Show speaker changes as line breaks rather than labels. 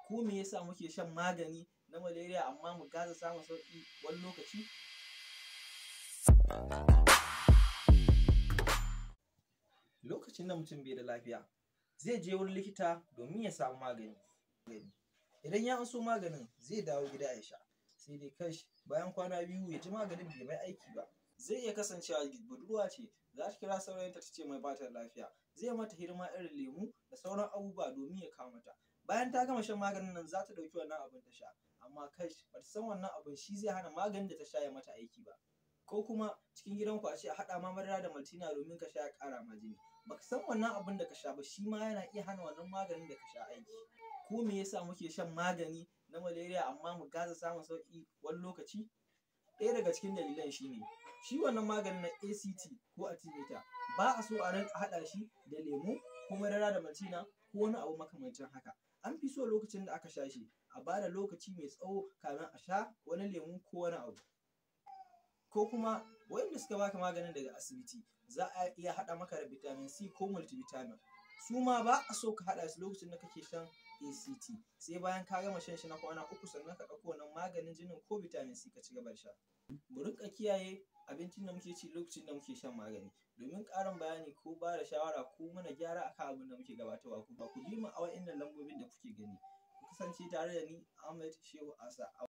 Ko me yasa muke shan magani na malaria amma mu gaza samun sauƙi wani lokaci? Lokacin da mutum bai da lafiya, zai je wurin likita domin ya samu magani. Idan ya anso maganin, zai dawo gida ya sha. Sai dai kash, bayan kwana 2 ya ji maganin bai mai aiki ba. Zai iya kasancewa budurwa ce, za ta kira saurayinta ta ce mai ba ta da lafiya. Zai mata hidima irin lemu da sauran abubuwa domin ya kawo mata. Bayan ta gama shan maganin nan, za ta ɗauki wannan abin ta sha. Amma kash, ba ta san wannan abin shi zai hana maganin da ta sha ya mata aiki ba. Ko kuma cikin gidanku a ce a haɗa ma madara da maltina domin ka sha ya ƙara ma jini. Baka san wannan abin da ka sha ba, shi ma yana iya hana wannan maganin da ka sha aiki. Ko me yasa muke shan magani na malaria amma mu gaza samun sauƙi wani lokaci? Ɗaya daga cikin dalilan shi ne, shi wannan maganin na ACT ko Artemether ba a so a rinƙa haɗa shi da lemu ko madara da maltina ko wani abu makamancin haka. An fi so lokacin da aka sha shi a ba da lokaci mai tsawo kamin a sha wani lemu ko wani abu. Ko kuma waɗanda suka baka maganin daga asibiti, za a iya haɗa maka da vitamin C ko multivitamin. Su ma ba a so ka haɗa su lokacin da kake shan ACT, sai bayan ka gama shan shi na kwana 3 sannan ka ɗauko wannan maganin jinin ko vitamin C ka ci gaba da sha. Mu rinƙa kiyaye abincin da muke ci lokacin da muke shan magani. Domin ƙarin bayani ko ba da shawara ko mana gyara akan abin da muke gabatarwa, ku bi mu a waɗannan lambobin da kuke gani. Ku kasance tare da ni, Ahmed Shehu Asa.